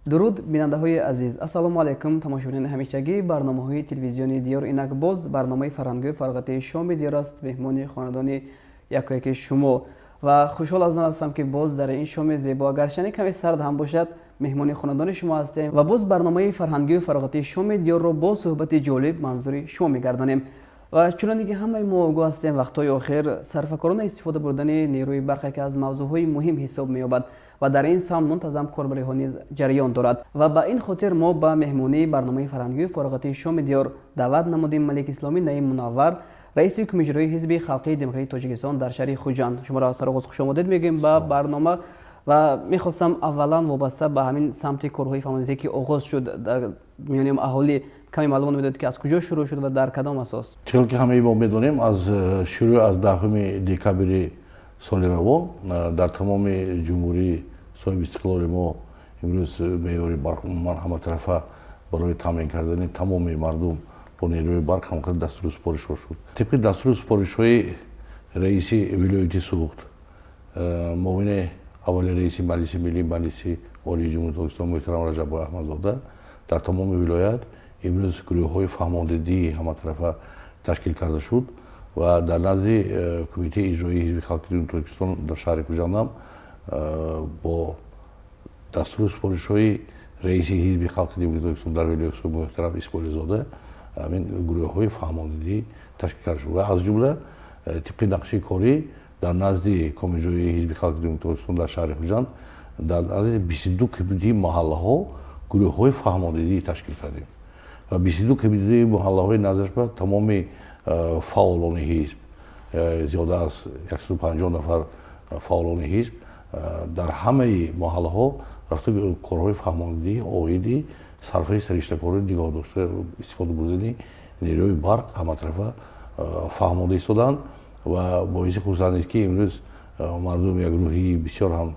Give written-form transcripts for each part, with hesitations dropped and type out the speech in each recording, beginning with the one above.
Дуруд, бинандаҳои азиз, ассалому алайкум, тамошобинони ҳамешагии барномаҳои телевизиони Диёр. Инак боз барномаи фарҳангию фароғатии Шоми Диёр аст, меҳмони хонадони якояки шумо, ва хушҳол аз он ҳастам, ки боз дар ин шоми зебо, агарчанде каме сард ҳам бошад, меҳмони хонадони шумо ҳастем ва боз барномаи фарҳангию фароғатии Шоми Диёрро бо суҳбати ҷолиб манзури шумо мегардонем. Ва чуноне ки ҳамаи мо огоҳ ҳастем, вақтҳои охир сарфакорона истифода бурдани нерӯи барқ яке аз мавзӯъҳои муҳим ҳисоб меёбад ва дар ин самт мунтазам корбариҳо низ ҷараён дорад. Ва ба ин хотир мо ба меҳмонии барномаи фарҳангию фароғатии Шоми Диёр даъват намудем Малик Исломӣ Наим Мунаввар, раиси ҳукми Ҳизби халқии демократии Тоҷикистон дар шаҳри Хуҷанд. Шуморо сароғоз хушомадед мегӯем ба барнома ва мехостам аввалан вобаста ба ҳамин самти корҳои фаҳмондадӣ, ки оғоз шуд дар миёни аҳолӣ, каме маълумот медодед, ки аз куҷо шурӯъ шуд ва дар кадом асос. Чунон ки ҳамаи мо медонем, аз шурӯъ аз 10 декабри соли равон дар тамоми ҷумҳурии соҳиби истиқлоли мо имрӯз меъёри барқ умуман ҳаматарафа барои таъмин кардани тамоми мардум бо нерӯи барқ ҳамқадр дастуру супоришҳо шуд. Тибқи дастуру супоришҳои раиси вилояти Суғд, муовини аввали раиси Маҷлиси Миллӣ, Маҷлиси Олии Ҷумҳурии Тоҷикистон муҳтарам Раҷаббой Аҳмадзода, дар тамоми вилоят имрӯз гурӯҳҳои фаҳмондадии ҳаматарафа ташкил карда шуд ва дар назди Кумитаи иҷроии Ҳизби халқи Ҷумҳурии Тоҷикистон дар шаҳри Хуҷандам бо дастуру супоришҳои раиси Ҳизби халқи Ҷумҳурии Тоҷикистон дар вилояти Суғд муҳтарам Исмоилизода ҳамин гурӯҳҳои фаҳмондадӣ ташкил карда шуд ва аз ҷумла тибқи нақшаи корӣ дар назди Комиҷои Ҳизби халқи Ҷумҳурии Тоҷикистон дар шаҳри Хуҷанд дар назди 22 кумитаи маҳаллаҳо гурӯҳҳои фаҳмондадӣ ташкил кардем ва 22 кумитаи маҳаллаҳои назарш ба тамоми фаъолони ҳизб, зиёда аз 150 нафар фаъолони ҳизб дар ҳамаи маҳаллаҳо рафта, корҳои фаҳмондадӣ оиди сарфаи сариштакорӣ нигоҳ дошта, истифода бурдани нерӯи барқ ҳаматарафа фаҳмонда истоданд. Ва боиси хурсандист, ки имрӯз мардум як рӯҳии бисёр ҳам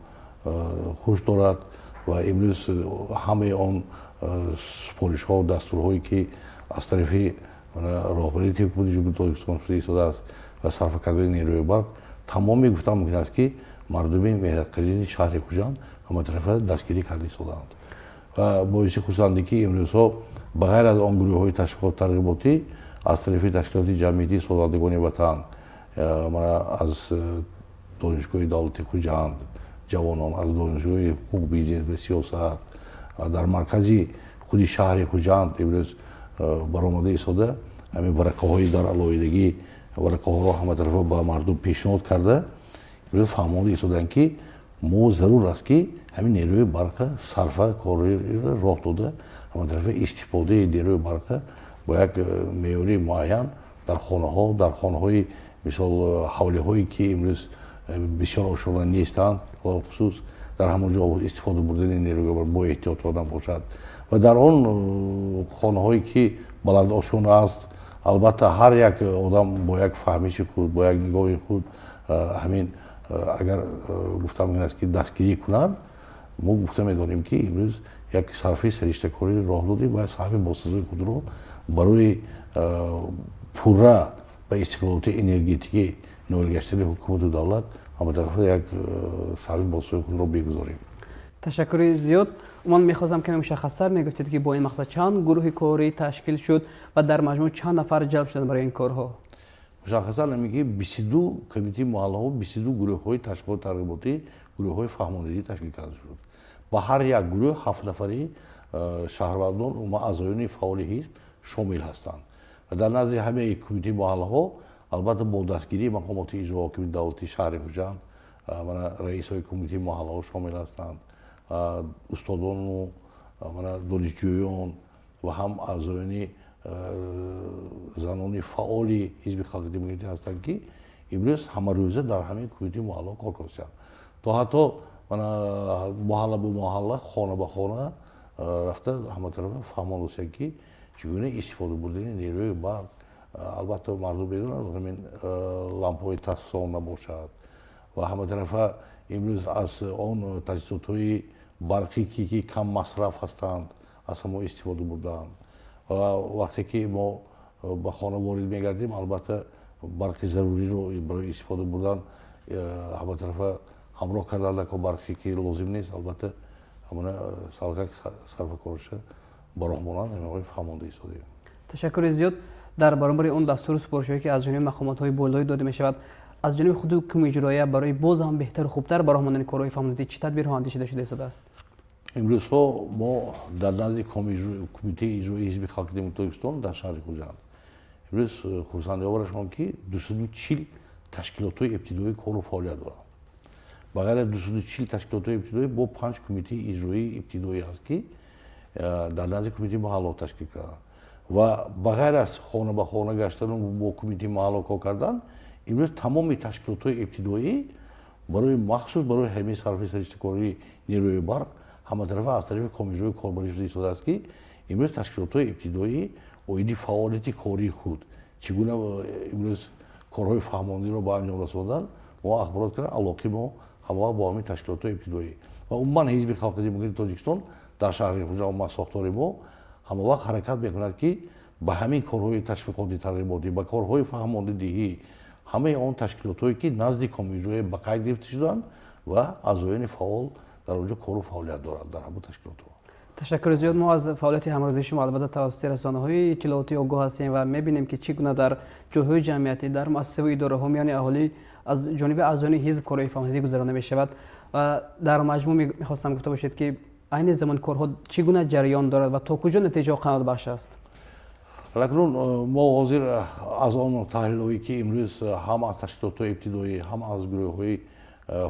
хуш дорад ва имрӯз ҳамаи он супоришҳо, дастурҳое, ки аз тарафи роҳбарияти ҳукумати Ҷумҳурии Тоҷикистон шуда истодааст ва сарфа кардани нерӯи барқ, тамоми гуфтан мумкин аст, ки мардуми меҳнатқадини шаҳри Хуҷанд ҳаматарафа дастгирӣ карда истодаанд. Ва боиси хурсандӣ, ки имрӯзҳо ба ғайр аз он гурӯҳҳои ташвиқот тарғиботӣ аз тарафи ташкилоти ҷамъиятии Созандагони ватан, аз Донишгоҳи давлати Хуҷанд, ҷавонон аз Донишгоҳи ҳуқуқ, бизнес ва сиёсат дар маркази худи шаҳри Хуҷанд имрӯз баромада истода, ҳамин варақаҳои дар алоҳидагӣ варақаҳоро ҳаматарафа ба мардум пешниҳод карда, имрӯз фаҳмонда истодаанд, ки мо зарур аст, ки ҳамин нерӯи барқа сарфа корро роҳ дода, ҳаматарафа истифодаи нерӯи барқа бо як меъёри муайян дар хонаҳо, дар хонаҳои, мисол, ҳавлиҳое, ки имрӯз бисёр ошона нестанд, хусус дар ҳамон ҷо истифода бурдани нерӯи барқ бо эҳтиётона бошад ва дар он хонаҳое, ки баландошона аст, албатта, ҳар як одам бо як фаҳмиши худ, бо як нигоҳи худ ҳамин агар гуфта мумкин аст, ки дастгирӣ кунад. Мо гуфта медонем, ки имрӯз як сарфаи сариштакорӣ роҳ додем ва саҳми босазои худро барои пурра ба истиқлолияти энергетикӣ ноил гаштани ҳукумату давлат ҳаматарафа як саҳми босазои худро бигузорем. Ташаккури зиёд. Ман мехостам каме мушаххастар мегуфтед, ки бо ин мақсад чанд гурӯҳи корӣ ташкил шуд ва дар маҷмӯъ чанд нафар ҷалб шуданд барои ин корҳо. Мушаххасан ҳамин ки 22 кумитаи маҳаллаҳо 22 гурӯҳҳои ташвиқот тарғиботӣ, гурӯҳҳои фаҳмондадӣ ташкил карда шуд. Ба ҳар як гурӯҳ ҳафт нафари шаҳрвандон ва аъзоёни фаъоли ҳизб шомил ҳастанд ва дар назди ҳамаи кумитаи маҳаллаҳо, албатта, бо дастгирии мақомоти иҷро ҳокимияти давлатии шаҳри Хуҷанд, мана раисҳои кумитаи маҳаллаҳо шомил ҳастанд, устодону мана донишҷӯён ва ҳам аъзоёни занони фаъоли Ҳизби халқи демократӣ ҳастанд, ки имрӯз ҳамарӯза дар ҳамин кумитаи маҳаллаҳо кор кардастанд, то ҳатто мана маҳалла ба маҳалла, хона ба хона рафта, ҳаматарафа фаҳмондастанд, ки чӣ гуна истифода бурдани нерӯи барқ, албатта, мардум медонанд, ҳамин лампаҳои тасфсон набошад ва ҳаматарафа имрӯз аз он таҷҳизотҳои барқӣ, ки кам масраф ҳастанд, аз ҳамон истифода бурданд. Ва вақте ки мо ба хона ворид мегардем, албатта, барқи заруриро барои истифода бурдан ҳаматарафа ҳамроҳ кардан, барқе ки лозим нест, албатта. Ҳамона салкак сарфакориша ба роҳ монанд, ҳамаҳои фаҳмонда истодаем. Ташаккури зиёд. Дар баробари он дастуру супоришҳое, ки аз ҷониби мақомотҳои болоӣ дода мешавад, аз ҷониби худи ҳукми иҷроия барои боз ҳам беҳтару хубтар ба роҳ мондани корҳои фаҳмондадиҳӣ чӣ тадбирҳо андешида шуда истодааст? Имрӯзҳо мо дар назди Кумитаи иҷроии Ҳизби Халқи Демократии Тоҷикистон дар шаҳри Хуҷанд имрӯз хурсандиовар он ки 240 ташкилотҳои ибтидоӣ кору фаъолият доранд. Ба ғайр аз 240 ташкилотҳои ибтидоӣ, бо панҷ кумитаи иҷроии ибтидоӣ ҳаст, ки дар назди кумитаи маҳалло ташкил карданд. Ва ба ғайр аз хона ба хона гаштану бо кумитаи маҳалло кор кардан, имрӯз тамоми ташкилотҳои ибтидоӣ барои махсус барои ҳамаи сарфи сариштакории нерӯи барқ ҳаматарафа аз тарафи комиҷрои корбарӣ шуда истодааст, ки имрӯз ташкилотҳои ибтидоӣ оиди фаъолияти кории худ чӣ гуна имрӯз корҳои фаҳмондиро ба анҷом расондан, мо ахборот карда, алоқаи мо ҳамавақт бо ҳамин ташкилотҳои ибтидоӣ ва умуман Ҳизби Халқи Демократии Тоҷикистон дар шаҳри Хуҷанд, умуман сохтори мо ҳамавақт ҳаракат мекунад, ки ба ҳамин корҳои ташвиқотӣ, тарғиботӣ, ба корҳои фаҳмондадиҳӣ ҳамаи он ташкилотҳое, ки назди комиҷроя ба қайд гирифта шуданд ва аъзоёни фаъол дар он ҷо кору фаъолият доранд дар ҳамон ташкилотҳо. Ташаккури зиёд. Мо аз фаъолияти ҳамрӯзии шумо албатта тавассути расонаҳои иттилоотӣ огоҳ ҳастем ва мебинем, ки чӣ гуна дар ҷойҳои ҷамъиятӣ, дар муассисаву идораҳо, миёни аҳолӣ аз ҷониби аъзоёни ҳизб корҳои фаҳмондадиҳӣ гузаронда мешавад. Ва дар маҷмӯъ мехостам гуфта бошед, ки айни замон корҳо чӣ гуна ҷараён дорад ва то куҷо натиҷаҳо қаноатбахш аст? Акнун мо ҳозир аз он таҳлилҳое, ки имрӯз ҳам аз ташкилотҳои ибтидоӣ, ҳам аз гурӯҳҳои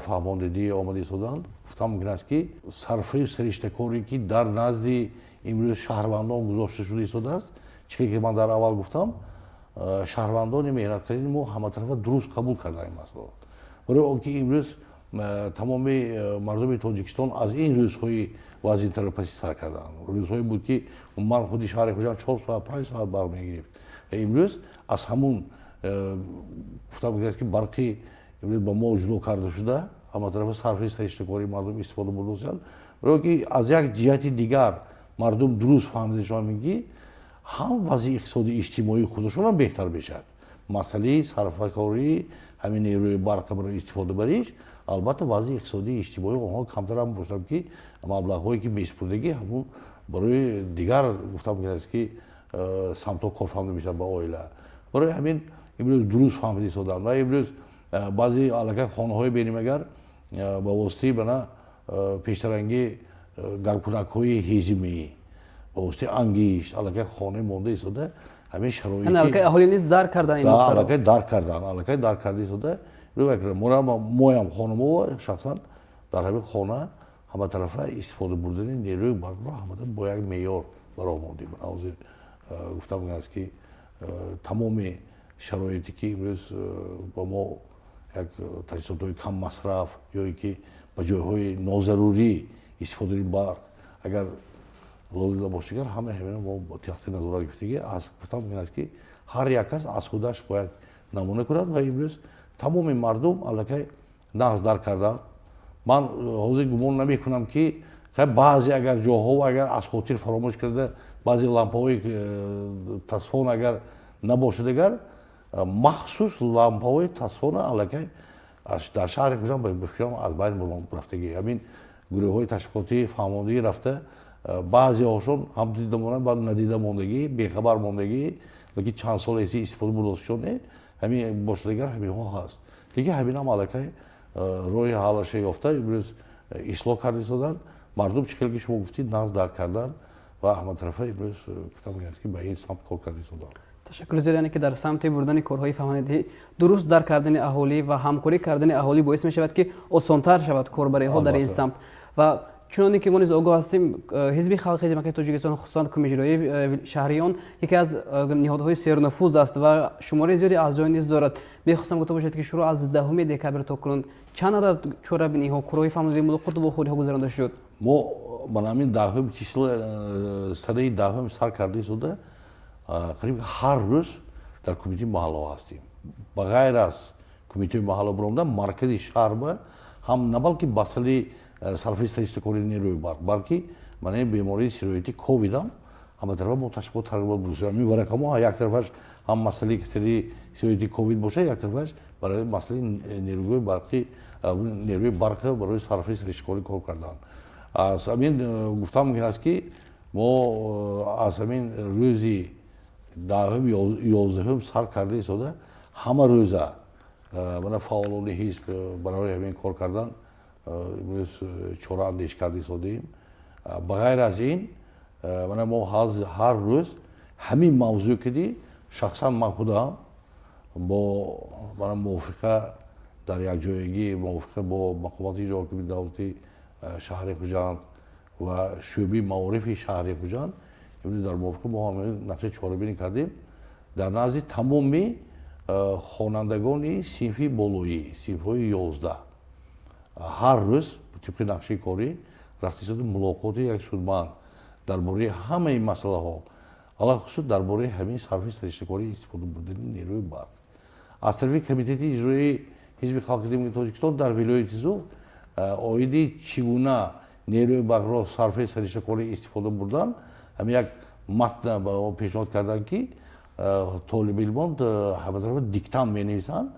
фаҳмондадиҳӣ омада истоданд, гуфтан мумкин аст, ки сарфаи сариштакоре, ки дар назди имрӯз шаҳрвандон гузошта шуда истодааст, чӣ ки ман дар аввал гуфтам, шаҳрвандони меҳнаткарини мо ҳаматарафа дуруст қабул кардан ин масъаларо, барои он ки имрӯз тамоми мардуми Тоҷикистон аз ин рӯзҳои вазъинтарро паси сар карданд. Рӯзҳое буд, ки умуман худи шаҳри Хуҷанд 4 соат, 5 соат барқ мегирифт ва имрӯз аз ҳамун гуфтан мумкин аст, ки барқи имрӯз ба мо ҷудо карда шуда ҳаматарафа сарфи сариштакории мардум истифода бурда, барои ки аз як ҷиҳати дигар мардум дуруст фаҳмида шаванд, ки ҳам вазъи иқтисодии иҷтимоии худашонам беҳтар мешавад. Масъалаи сарфакории ҳамин нерӯи барқ барои истифода бариш, албатта, вазъи иқтисодии иҷтимоии онҳо камтарам бошад, ки маблағҳое, ки месупурдагӣ, ҳамун барои дигар, гуфтан мумкин аст, ки самтҳо корфаҳмида мешавад ба оила. Барои ҳамин имрӯз дуруст фаҳмида истоданд ва имрӯз баъзе аллакай хонаҳое бинем, агар ба воситаи бана пештарангӣ гармкунакҳои ҳезимӣ, ба воситаи ангишт аллакай хонаи монда истода, ҳамин шароит. Аҳолӣ низ дарк кардан. Аллакай дарк кардан, аллакай дарк карда истода. Моям хонамо шахсан дар ҳамин хона ҳаматарафа истифода бурдани нерӯи барқро ҳаматарафа бо як меъёр ба роҳ мондем. Ҳозир гуфтан мумкин аст, ки тамоми шароите, ки имрӯз ба мо як таҷҳизотҳои каммасраф ё ин ки ба ҷойҳои нозарурӣ истифодаи барқ агар лозим набошад, ҳама ҳамина мо таҳти назорат гирифтагӣ. Аз гуфтан мумкин аст, ки ҳар як кас аз худаш бояд намуна кунад ва имрӯз тамоми мардум аллакай нағз дарк карданд. Ман ҳозир гумон намекунам, ки баъзе агар ҷоҳо агар аз хотир фаромӯш карда, баъзе лампаҳои тасфон агар набошад, агар махсус лампаҳои тасфона аллакай дар шаҳри Хуҷанд, ба фикрам, аз байн рафтагӣ. Ҳамин гурӯҳҳои ташвиқотии фаҳмондагӣ рафта, баъзеҳошон ҳам дида монанд, баъд надида мондагӣ, бехабар мондагӣ, лекин чанд сол эси истифода бурдашон ҳамин бошад, агар ҳаминҳо ҳаст, лекин ҳаминам аллакай роҳи ҳаллаша ёфта, имрӯз ислоҳ карда истоданд. Мардум, чӣ хеле ки шумо гуфтед, нағз дарк кардан ва ҳаматарафа имрӯз гуфтан мумкин аст, ки ба ин самт кор карда истоданд. Ташаккури зиёд. Яъне ки дар самти бурдани корҳои фаҳмондадиҳӣ дуруст дарк кардани аҳолӣ ва ҳамкорӣ кардани аҳолӣ боис мешавад, ки осонтар шавад корбариҳо дар ин самт. Ва чуноне ки мо низ огоҳ ҳастем, Ҳизби Халқи Демократии Тоҷикистон, хусусан кумиҷроии шаҳриён, яке аз ниҳодҳои сернуфуз аст ва шумораи зиёди аъзоён низ дорад. Мехостам гуфта бошед, ки шурӯъ аз 10 декабр то кунун чанд адад чорабиниҳо, корҳои фаҳмондадиҳӣ, мулоқоту вохӯриҳо гузаронда шуд? Мо ба ҳамин 10-ум числа, санаи 10-ум сар карда истода, қариб ҳар рӯз дар кумитаи маҳалло ҳастем. Ба ғайр аз кумитаи маҳалло баромадан, маркази шаҳр ҳам на балки масъалаи сарфи сариштакории нерӯи барқ, балки манаи бемории сироятии ковидам ҳаматарафа мо ташвиқот, тарғибот бурдем. Ҳамин варақамо як тарафаш ҳам масъалаи касалии сироятии ковид бошад, як тарафаш барои масъалаи нерӯгоҳи барқӣ, нерӯи барқ барои сарфи сариштакорӣ кор кардан. Аз ҳамин гуфтан мумкин аст, ки мо аз ҳамин рӯзи 10-ум, 11-ум сар карда истода, ҳама рӯза мана фаъолони ҳизб барои ҳамин кор кардан имрӯз чораандеш карда истодаем. Ба ғайр аз ин, мана мо ҳар рӯз ҳамин мавзӯъ киди шахсан ман худам бо мана мувофиқа дар якҷоягӣ, мувофиқа бо мақомоти иҷроҳокими давлати шаҳри Хуҷанд ва шӯъбаи маорифи шаҳри Хуҷанд, имрӯз дар мувофиқа мо ҳамин нақшаи чорабинӣ кардем дар назди тамоми хонандагони синфи болоӣ, синфҳои 11, ҳар рӯз тибқи нақшаи корӣ рафта истода мулоқоти як судманд дар бораи ҳамаи масъалаҳо, алахусус дар бораи ҳамин сарфи сариштакорӣ истифода бурдани нерӯи барқ. Аз тарафи Комитети иҷроии Ҳизби Халқи Демократии Тоҷикистон дар вилояти Суғд оиди чӣ гуна нерӯи барқро сарфи сариштакорӣ истифода бурдан ҳамин як матн ба мо пешниҳод карданд, ки толибилмон ҳаматарафа диктант менависанд.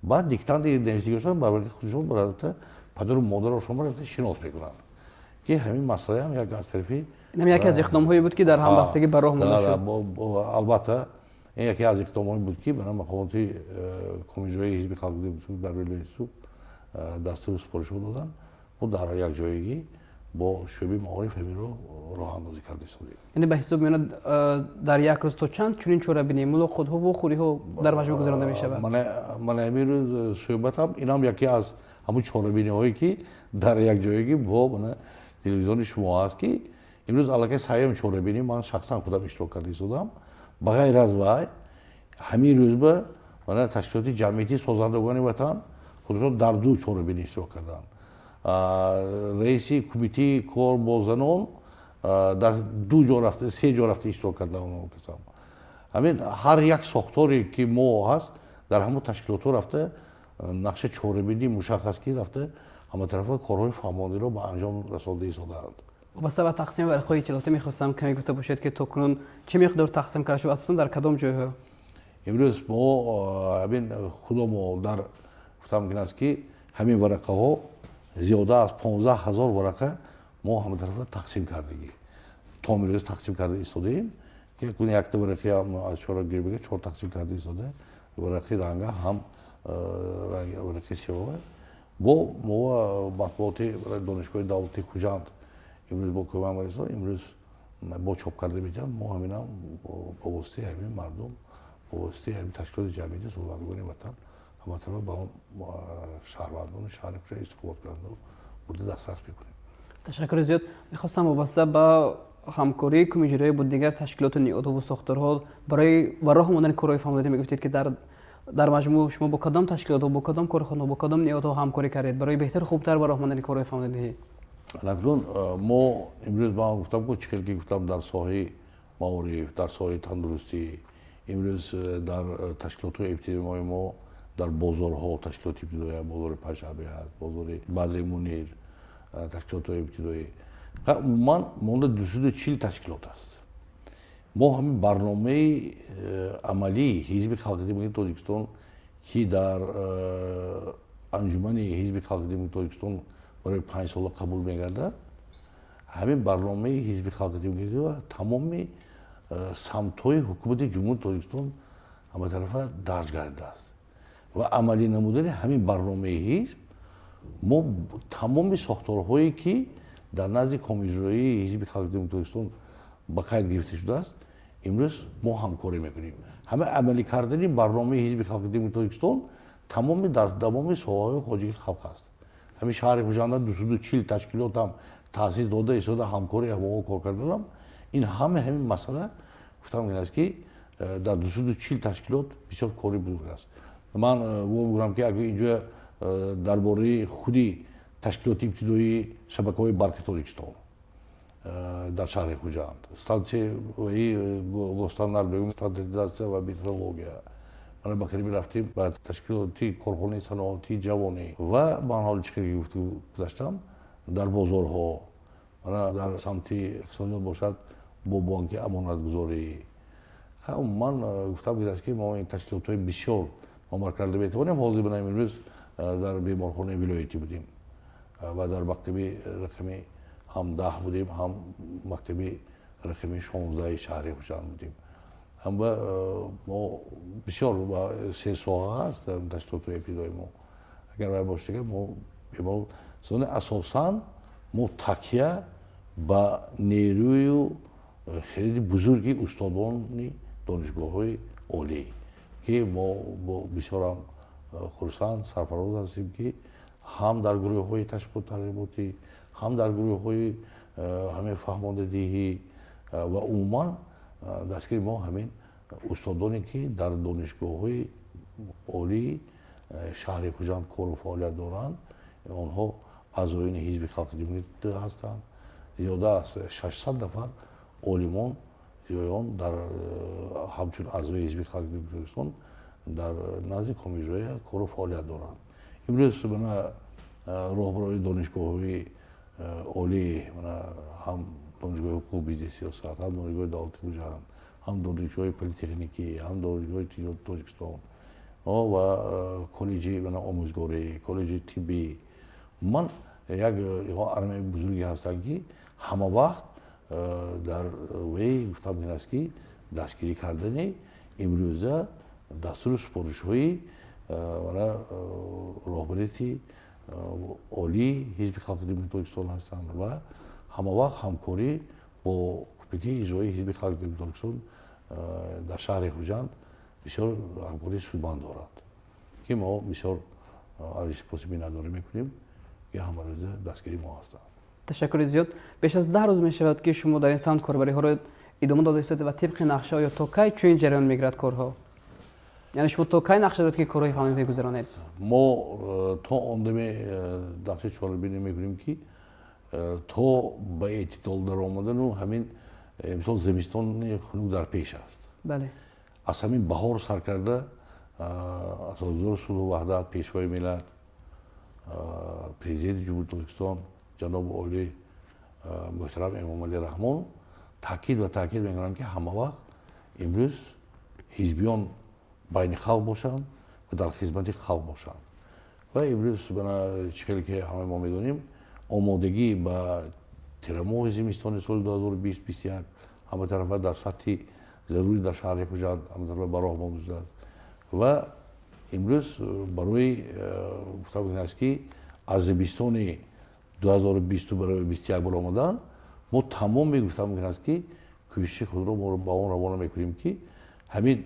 Баъд диктанти нависигиашон ба худшон рафта падару модарашон рафта шинос мекунанд, ки ҳамин масъалаам як аз тарафи Инам яке аз иқдомҳое буд, ки дар ҳамбастагӣ ба роҳ монда шуд. Албатта, ин яке аз иқдомҳое буд, ки мана мақомоти комиҷроии Ҳизби Халқи дар вилояти Суғд дастуру супоришҳо доданд. Мо дар якҷоягӣ бо шӯъбаи маориф ҳаминро роҳандозӣ карда истодаем. Яъне ба ҳисоб меояд, дар як рӯз то чанд чунин чорабинӣ, мулоқотҳо, вохӯриҳо дар маҷмӯъ гузаронда мешавад? Мана ҳамин рӯз суҳбатам инам яке аз ҳамун чорабиниҳое, ки дар якҷоягӣ бо мана телевизиони шумо ҳаст, ки имрӯз аллакай сеюм чорабинӣ ман шахсан худам иштирок карда истодам. Ба ғайр аз вай, ҳамин рӯз ба мана ташкилоти ҷамъиятии созандагони ватан худашон дар ду чорабинӣ иштирок карданд. Раиси кумитаи кор бо занон дар ду ҷо рафта, се ҷо рафта иштирок карданд. Касам ҳамин ҳар як сохторе, ки мо ҳаст, дар ҳамон ташкилотҳо рафта нақша чорабинӣ мушаххас ки рафта ҳаматарафа корҳои фаҳмониро ба анҷом расонда истодаанд. Вобаста ба тақсими варақҳои иттилоотӣ мехостам каме гуфта бошед, ки то кунун чӣ миқдор тақсим карда шуд, асосан дар кадом ҷойҳо? Имрӯз мо ҳамин худомо дар гуфтан мумкин аст, ки ҳамин варақаҳо зиёда аз 15 000 варақа мо ҳаматарафа тақсим кардагӣ, то имрӯз тақсим карда истодаем, ки якта варақи аз чора гирбига чор тақсим карда истода, варақи ранга ҳам варақи сиёҳа. Бо мо матбуоти Донишгоҳи давлатии Хуҷанд имрӯз бо кӯмак мерасонад, имрӯз бо чоп карда метиҳанд. Мо ҳаминам ба воситаи ҳамин мардум, ба воситаи ҳамин ташкилоти ҷамъияти созандагони ватан ҳаматарафа ба шаҳрвандони шаҳри Хуҷанд истиқоматкунанда бурда дастрас мекунем. Ташаккури зиёд. Мехостам вобаста ба ҳамкории кумиҷроӣ бо дигар ташкилоту ниҳодҳову сохторҳо барои ба роҳ мондани корҳои фаҳмодадӣ мегуфтед, ки дар маҷмӯъ шумо бо кадом ташкилотҳо, бо кадом корхонаҳо, бо кадом ниҳодҳо ҳамкорӣ кардед барои беҳтару хубтар ба роҳ мондани корҳои фаҳмодадиҳӣ? Акнун мо имрӯз ман гуфтам, ку чӣ хел ки гуфтам, дар соҳаи маориф, дар соҳаи тандурустӣ, имрӯз дар ташкилотҳои ибтидоии мо, дар бозорҳо, ташкилоти ибтидоия, бозори Панҷшанбе ҳаст, бозори Бадри Мунир, ташкилотҳои ибтидоӣ, умуман монда 240 ташкилот аст. Мо ҳамин барномаи амалии Ҳизби Халқи Демократии Тоҷикистон, ки дар анҷумани Ҳизби Халқи Демократии Тоҷикистон барои 5 сола қабул мегардад, ҳамин барномаи Ҳизби Халқи Демократӣ тамоми самтҳои ҳукумати Ҷумҳурии Тоҷикистон ҳаматарафа дарҷ гардидааст ва амалӣ намудани ҳамин барномаи ҳизб мо тамоми сохторҳое, ки дар назди комиҷроии Ҳизби Халқи Демократии Тоҷикистон ба қайд гирифта шудааст, имрӯз мо ҳамкорӣ мекунем. Ҳама амалӣ кардани барномаи Ҳизби Халқи Демократии Тоҷикистон тамоми дар тамоми соҳаҳои хоҷагии халқ аст. Ҳамин шаҳри Хуҷанда 240 ташкилотам таъсис дода истода, ҳамкорӣ ҳамоҳо кор карданам, ин ҳама ҳамин масъала гуфтам ин аст, ки дар 240 ташкилот бисёр кори бузург аст. Ман гумон мекунам, ки агар инҷо дар бораи худи ташкилоти ибтидоии шабакаҳои барқи Тоҷикистон дар шаҳри Хуҷанд, стансияи госстандарт бегӯем, стандартизатсия ва метрология, мана ба қариби рафтем ба ташкилоти корхонаи саноатии ҷавонӣ ва ман ҳоли чӣ ки гузаштам, дар бозорҳо, мана дар самти иқтисодиёт бошад, бо бонки амонатгузорӣ, умуман гуфтам гирад, ки мо ин ташкилотҳои бисёр номбар карда метавонем. Ҳозир бинам, имрӯз дар беморхонаи вилоятӣ будем ва дар мактаби рақами Ҳам 10 будем, ҳам мактаби рақами 16 шаҳри Хуҷанд будем. Ҳам ба мо бисёр се соҳа ҳаст ташкилотҳои ибтидои мо. Агар вай бошад, дигар мо бемалол. Асосан мо такя ба нерӯю хеле бузурги устодони донишгоҳҳои олӣ, ки мо бисёрам хурсанд, сарфароз ҳастем, ки ҳам дар гурӯҳҳои ташвиқу тарғиботӣ, ҳам дар гурӯҳҳои ҳамин фаҳмондадиҳӣ ва умуман дастгири мо ҳамин устодоне, ки дар донишгоҳҳои олии шаҳри Хуҷанд кору фаъолият доранд, онҳо аъзоёни Ҳизби Халқи Демократӣ ҳастанд. Зиёда аз 600 нафар олимон, зиёён дар ҳамчун аъзои Ҳизби Халқи Тоҷикистон дар назди Комиҷоя кору фаъолият доранд. Имрӯз мана роҳбарони донишгоҳҳои олӣ, мана ҳам донишгоҳи ҳуқуқ, бизнес, сиёсат, ҳам донишгоҳи давлати Хуҷанд, ҳам донишгоҳи политехникӣ, ҳам донишгоҳи тиҷорати Тоҷикистон ва коллеҷи омӯзгорӣ, коллеҷи тиббӣ, умуман як армияи бузурге ҳастанд, ки ҳама вақт дар вей гуфтам ин аст, ки дастгирӣ кардани имрӯза дастуру супоришҳои роҳбарияти олии Ҳизби Халқи Демократии Тоҷикистон ҳастанд ва ҳама вақт ҳамкорӣ бо Кумитаи иҷроии Ҳизби Халқи Демократии Тоҷикистон дар шаҳри Хуҷанд бисёр ҳамкории судманд доранд, ки мо бисёр арзи сипоси миннатдорӣ мекунем, ки ҳамарӯза дастгири мо ҳастанд. Ташаккури зиёд. Беш аз 10 рӯз мешавад, ки шумо дар ин самт корбариҳоро идома дода истодаед ва тибқи нақша оё то кай чунин ҷараён мегирад корҳо? Яъне шумо то кай нақша доред, ки корҳои фаъолиятӣ гузаронед? Мо то он даме нақшаи чорабинӣ мекунем, ки то ба эътидол даромадану ҳамин мисол зимистони хунук дар пеш аст. Аз ҳамин баҳор сар карда Асосгузори сулҳу ваҳдат, Пешвои миллат, Президенти Ҷумҳурии Тоҷикистон ҷаноби олӣ муҳтарам Эмомалӣ Раҳмон таъкид ва таъкид мекунанд, ки ҳама вақт имрӯз ҳизбиён байни халқ бошанд ва дар хизмати халқ бошанд. Ва имрӯз чӣ хеле ки ҳамаи мо медонем, омодагӣ ба тирамоҳи зимистони соли 2020-21 ҳаматарафа дар сатҳи зарурӣ дар шаҳри Хуҷанд ҳаматарафа ба роҳ монда шудааст. Ва имрӯз барои гуфта мумкин аст, ки аз зимистони 2020 барои 21 баромадан мо тамоми гуфта мумкин аст, ки кӯшиши худро мо ба он равона мекунем, ки ҳамин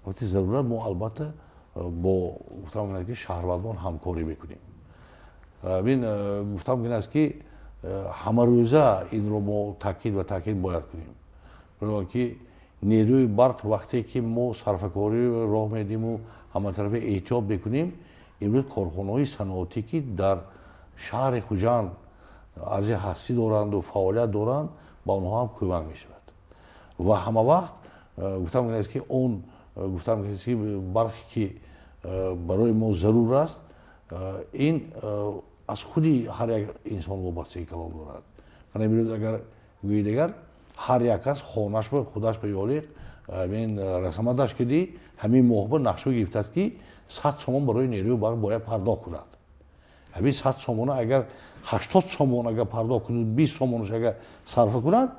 вақти зарурат мо албатта бо гуфта мумкин аст, ки шаҳрвандон ҳамкорӣ мекунем. Ҳамин гуфта мумкин аст, ки ҳамарӯза инро мо таъкид ва таъкид бояд кунем, барои он ки нерӯи барқ вақте ки мо сарфакорӣ роҳ медиҳиму ҳаматарафа эҳтиёт мекунем, имрӯз корхонаҳои саноатӣ, ки дар шаҳри Хуҷанд арзи ҳастӣ доранду фаъолият доранд, ба онҳо ҳам кӯмак мешавад. Ва ҳама вақт гуфта мумкин аст, ки он гуфта мумкин аст, ки барқе ки барои мо зарур аст, ин аз худи ҳар як инсон вобастагӣ калон дорад. Мана имрӯз агар гӯи дигар ҳар як кас хонаш ба худаш ба ёлиқ ин расамадаш киди ҳамин моҳ ба нақша гирифтааст, ки 100 сомон барои нерӯи барқ бояд пардохт кунад. Ҳамин 100 сомона агар 80 сомон агар пардохт кунад, 20 сомонаш агар сарфа кунад,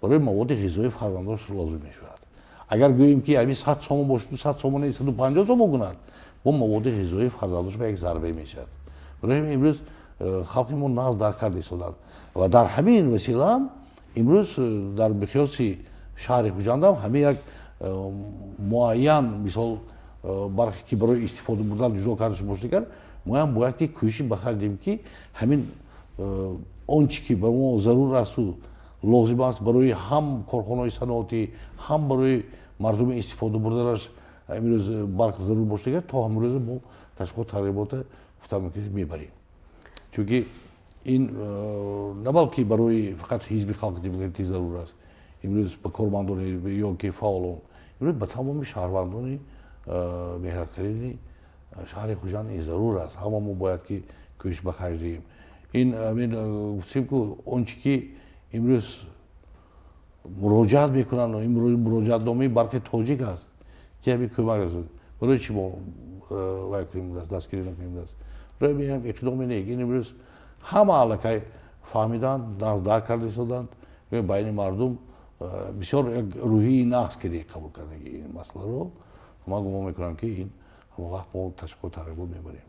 барои маводи ғизоии фарзандош лозим мешавад. Агар гӯем, ки ҳамин 100 сомон бошад, 100 сомона 150 сомон кунад, бо маводи ғизоии фарзандош ба як зарбе мешавад. Барои ҳамин имрӯз халқи мо нағз дарк карда истоданд ва дар ҳамин василаам имрӯз дар миқёси шаҳри Хуҷандам ҳамин як муайян мисол барқе, ки барои истифода бурдан ҷудо карда шуда бошад, дигар моям бояд ки кӯшиш ба харҷ диҳем, ки ҳамин он чи ки ба мо зарур асту лозим аст барои ҳам корхонаҳои саноатӣ, ҳам барои мардуми истифода бурданаш имрӯз барқ зарур бошад, дигар то ҳамрӯза мо ташвиқот тарғибота гуфта мумкин мебарем. Чунки ин на балки барои фақат Ҳизби Халқи Демократӣ зарур аст, имрӯз ба кормандони ё ки фаъолон, имрӯз ба тамоми шаҳрвандони меҳнаткарини шаҳри Хуҷанд ин зарур аст. Ҳама мо бояд ки кӯшиш ба харҷ диҳем. Ин ҳамин гуфтем, ку он чи ки имрӯз муроҷиат мекунанд, ин муроҷиатномаи Барқи Тоҷик аст, ки ҳамин кӯмак расонад. Барои чӣ мо вай кунем, дастгирӣ накунем? Даст барои ин иқдоми нек. Ин имрӯз ҳама аллакай Фаҳмиданд, нағз дарк карда истоданд. Байни мардум бисёр як рӯҳии нағз киди қабул кардаги ин масъаларо. Ман гумон мекунам, ки ин ҳама вақт мо ташвиқу тарғибот мебарем.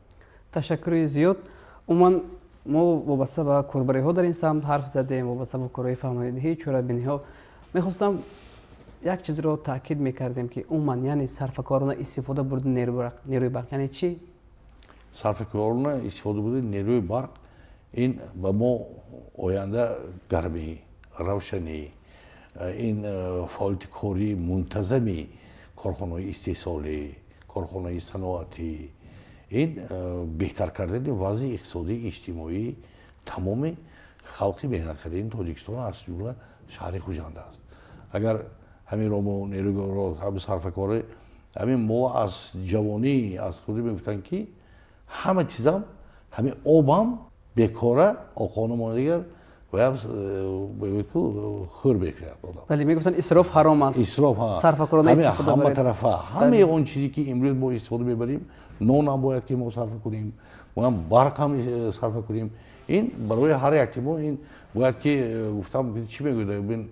Ташаккури зиёд. Умуман, мо вобаста ба корбариҳо дар ин самт ҳарф задем, вобаста ба корҳои фаҳмонидиҳӣ, чорабиниҳо. Мехостам як чизро таъкид мекардем, ки умуман, яъне сарфакорона истифода бурдани нерӯи барқ яъне чӣ? Сарфакорона истифода бурдани нерӯи барқ ин ба мо оянда гармӣ, равшанӣ, ин фаъолияти кории мунтазами корхонаҳои истеҳсолӣ, корхонаҳои саноатӣ, ин беҳтар кардани вазъи иқтисодии иҷтимоии тамоми халқи меҳнаткарини Тоҷикистон, аз ҷумла шаҳри Хуҷанд аст. Агар ҳаминро мо нерӯро ҳами сарфакорӣ, ҳамин мо аз ҷавонӣ, аз худӣ мегуфтанд, ки ҳама чизам, ҳамин обам бекора оқона монда, дигар хӯр мекунад одам. Бале, мегуфтанд, исроф ҳаром аст. Исроф. Сарфакорона истифода. Ҳама тарафа, ҳамаи он чизе, ки имрӯз мо истифода мебарем, нонам бояд ки мо сарфа кунем, моам барқам сарфа кунем. Ин барои ҳар яки мо ин бояд ки гуфтам, чӣ мегӯяд,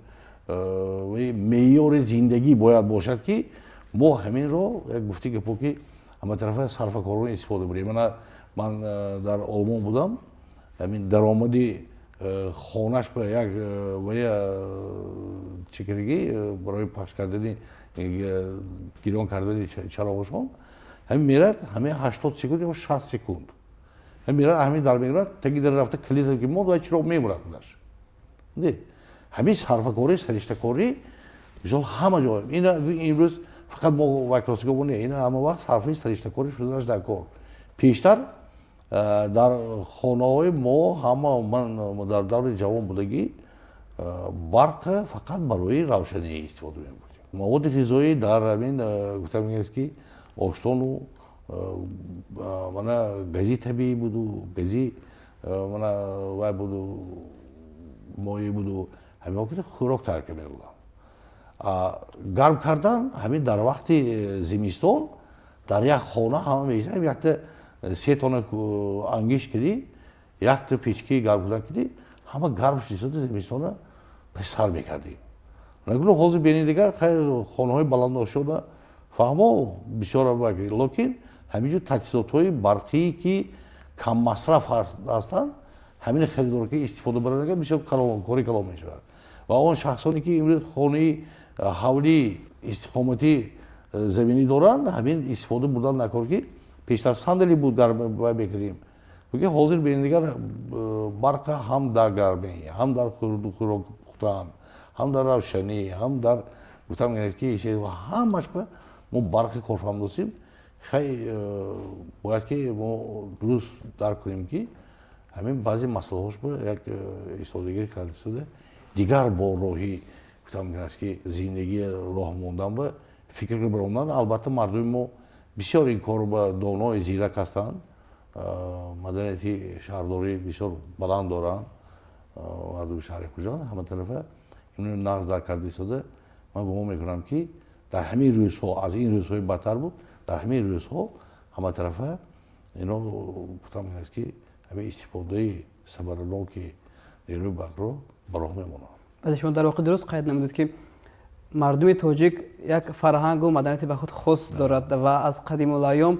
меъёри зиндагӣ бояд бошад, ки мо ҳаминро як гуфти гапо, ки ҳаматарафа сарфакорона истифода барем. Мана, ман дар Олмон будам. Ҳамин даромади хонаш ба як вая чӣ кардагӣ, барои пахш кардани, гирён кардани чароғашон, ҳамин мерад, ҳамин 80 секунд ё 60 секунд ҳамин мерад, ҳамин дар мерад, таги дар рафта калид ки монд, вай чироғ мемурад худаш. Ҳамин сарфакорӣ, сариштакорӣ, мисол, ҳама ҷо ина имрӯз фақат мо вайкросиго не, ина ҳама вақт сарфаи сариштакорӣ шуданаш дар кор. Пештар дар хонаҳои мо ҳама, ман дар даври ҷавон будагӣ, барқ фақат барои равшанӣ истифода мебурдем. Маводи ғизоӣ дар ҳамин гуфтам аст, ки оштону мана гази табиӣ буду, гази мана вай буду, моӣ буду, ҳамин хӯрок таркиб медодам. Гарм кардан ҳамин дар вақти зимистон дар як хона ҳама мешавад, якта се тона ангиш кардӣ, якта печкаи гарм кардан кардӣ, ҳама гарм шуд, зимистона сар мекардем. Нагуно ҳозир бени дигар хонаҳои баландошёна, фаҳмо, бисёр, лекин ҳамин ҷо таҷҳизотҳои барқие, ки каммасраф ҳастанд, ҳамин харидор ки истифода баранд, бисёр кори калон мешавад. Ва он шахсоне, ки имрӯз хонаи ҳавлии истиқоматӣ заминӣ доранд, ҳамин истифода бурдан накор, ки пештар сандали буд, гарм мекардем. Ҳозир бени дигар барқа ҳам дар гармӣ, ҳам дар хӯрок пухтан, ҳам дар равшанӣ, ҳам дар гуфтам, ки ҳамаш ба мо барқи корфаҳм достем. Хай, бояд ки мо дуруст дарк кунем, ки ҳамин баъзе масъалаҳош ба як истодагирӣ карда шуда, дигар бо роҳи гуфтам аст, ки зиндагии роҳ мондан ба фикр баромдан. Албатта, мардуми мо бисёр ин корро ба донои зирак ҳастанд, маданияти шаҳрдорӣ бисёр баланд доранд мардуми шаҳри Хуҷанд. Ҳама тарафа инро нағз дарк карда истода, ман гумон мекунам, ки дар ҳамин рӯзҳо, аз ин рӯзҳои бадтар буд, дар ҳамин рӯзҳо ҳама тарафа ино гуфтам аст, ки ҳамин истифодаи самараноки нерӯи барқро ба роҳ мемонанд. Бале, шумо дар воқеъ дуруст қайд намудед, ки мардуми тоҷик як фарҳангу маданияти ба худ хос дорад ва аз қадимулайём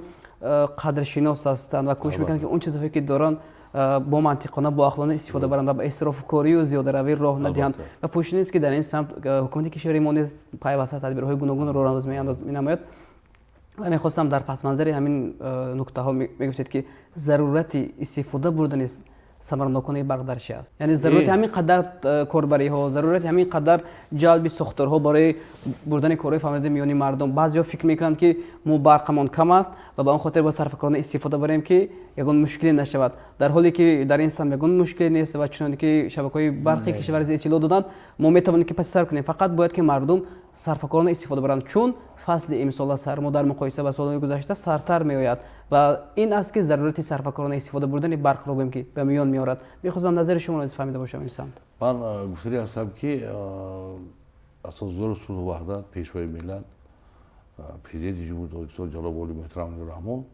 қадршинос ҳастанд ва кӯшиш мекунанд, ки он чизҳое, ки доранд, бо мантиқона, бо ақлона истифода баранд ва ба исрофкорию зиёдаравӣ роҳ надиҳанд. Ва пӯшида нест, ки дар ин самт ҳукумати кишвари мо низ пайваста тадбирҳои гуногунро роҳандоз менамояд. Ва мехостам дар пасманзари ҳамин нуктаҳо мегуфтед, ки зарурати истифода бурдани самараноконаи барқ дар чи аст, яъне зарурати ҳамин қадар корбариҳо, зарурати ҳамин қадар ҷалби сохторҳо барои бурдани корҳои фаҳмонида миёни мардум. Баъзеҳо фикр мекунанд, ки мо барқамон кам аст ва ба он хотир бояд сарфакорона истифода барем, ки ягон мушкиле нашавад, дар ҳоле ки дар ин самт ягон мушкиле нест. Ва чуноне ки шабакаҳои барқи кишвар иттилоъ доданд, мо метавонем, ки паси сар кунем, фақат бояд, ки мардум сарфакорона истифода баранд, чун фасли имсола сармо дар муқоиса ба солҳои гузашта сардтар меояд. Ва ин аст, ки зарурати сарфакорона истифода бурдани барқро гӯем, ки ба миён меорад. Мехостам назари шуморо низ фаҳмида бошам ин самт. Ман гуфтанӣ ҳастам, ки Асосгузори сулҳу ваҳдат, Пешвои миллат, Президенти Ҷумҳурии Тоҷикистон ҷаноби олӣ муҳтарам Раҳмон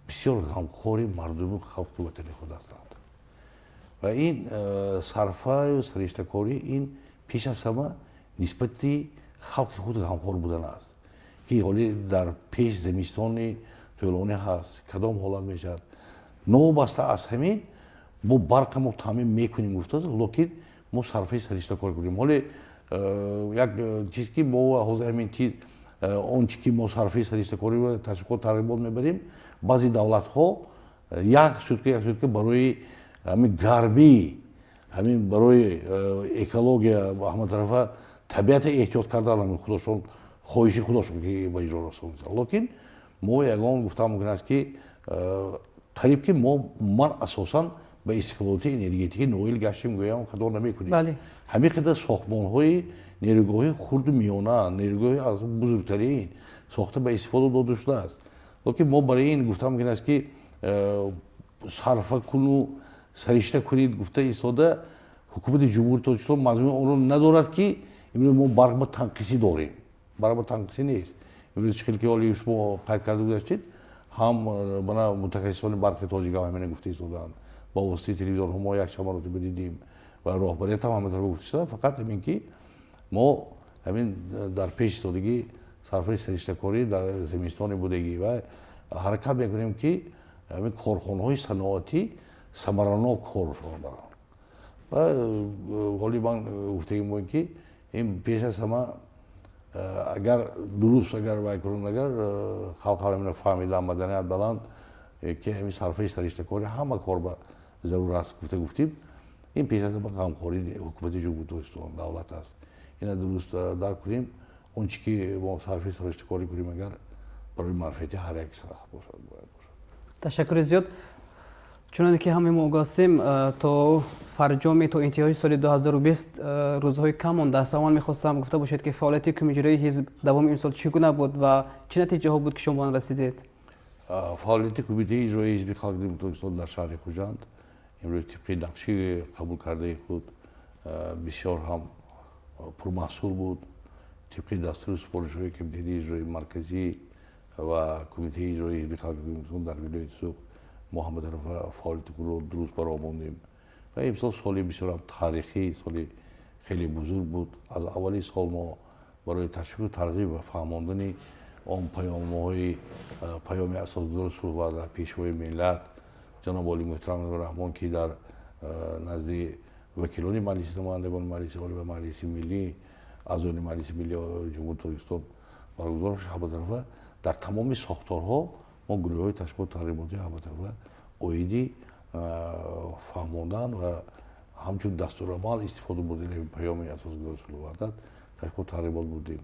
бисёр ғамхори мардуму халқи ватани худ ҳастанд. Ва ин сарфаю сариштакорӣ ин пеш аз ҳама нисбати халқи худ ғамхор будан аст, ки ҳоли дар пеш зимистони тӯлонӣ ҳаст, кадом ҳолат мешавад. Новобаста аз ҳамин мо барқа мо таъмин мекунем гуфтааст, лекин мо сарфаи сариштакорӣ кунем. Ҳоле як чиз, ки мо ҳозир ҳамин чиз, он чи ки мо сарфаи сариштакорӣ, ташвиқот, тарғибот мебарем, баъзе давлатҳо як сутка барои ҳамин гармӣ, ҳамин барои экология, ҳаматарафа табиата эҳтиёт кардан, ҳамин худошон хоҳиши худошон ки ба иҷро расонанд. Лекин мо ягон гуфтан мумкин аст, ки қариб ки мо умуман асосан ба истиқлолияти энергетикӣ ноил гаштем, гӯям хато намекунем. Ҳамин қадар сохтмонҳои нерӯгоҳи хурду миёна, нерӯгоҳи аз бузургтарин сохта ба истифода дода шудааст. Лекин мо барои ин гуфтан мумкин аст, ки сарфа куну саришта кунед гуфта истода ҳукумати Ҷумҳурии Тоҷикистон мазмуни онро надорад, ки имрӯз мо барқ ба танқисӣ дорем. Барқ ба танқисӣ нест. Имрӯз чӣ хел ки ҳоли шумо қайд карда гузаштед, ҳам мана мутахассисони барқи тоҷик ҳам ҳамина гуфта истодаанд. Ба воситаи телевизорҳо мо якчанд маротиба дидем ва роҳбарият ҳам ҳама тараф гуфта истода. Фақат ҳамин ки мо ҳамин дар пеш истодагӣ сарфаи сариштакорӣ дар зимистони будагӣ ва ҳаракат мекунем, ки ҳамин корхонаҳои саноатӣ самаранок коршон баранд. Ва ҳоли ман гуфтагим бо ин ки ин пеш аз ҳама агар дуруст агар вай кунанд, агар халқ ҳамина фаҳмида, маданият баланд, ки ҳамин сарфаи сариштакорӣ ҳама кор ба зарур аст гуфта гуфтем, ин пеш аз ҳама ғамхории ҳукумати Ҷумҳурии Тоҷикистон, давлат аст. Ина дуруст дарк кунем, он чи ки мо сарфаи сариштакорӣ кунем, агар барои манфиати ҳар як шахс бошад, бояд бошад. Ташаккури зиёд. Чуноне ки ҳамаи мо огоҳ ҳастем, то фарҷоми, то интиҳои соли 2020 рӯзҳои кам мондааст. Аввал мехостам гуфта бошед, ки фаъолияти кумиҷарои ҳизб давоми имсол чӣ гуна буд ва чӣ натиҷаҳо буд, ки шумо ба он расидед? Фаъолияти Кумитаи иҷроии Ҳизби Халқи Демократии Тоҷикистон дар шаҳри Хуҷанд имрӯз тибқи нақши қабул кардаи худ бисёр ҳам пурмаҳсул буд. Тибқи дастуру супоришҳои Кумитаи иҷроии марказӣ ва Кумитаи иҷроии Ҳизби Халқи Тоҷикистон дар вилояти Суғд мо ҳаматарафа фаъолияти худро дуруст баромондем. Ва имсол соли бисёрам таърихӣ, соли хеле бузург буд. Аз аввали сол мо барои ташвиқу тарғиб ва фаҳмондани он паёмҳои паёми асосгузори сулҳу ваҳдат, Пешвои миллат, ҷаноби олии муҳтарам Раҳмон, ки дар назди вакилони Маҷлиси намояндагон, Маҷлиси Олӣ ва Маҷлиси Миллӣ, аъзоёни Маҷлиси Миллии Ҷумҳурии Тоҷикистон баргузор шуд, ҳаматарафа дар тамоми сохторҳо мо гурӯҳҳои ташвиқоту тарғиботӣ ҳаматарафа оиди фаҳмондан ва ҳамчун дастурамал истифода бурдани паёми асосгузори сулҳу ваҳдат ташвиқоту тарғибот бурдем.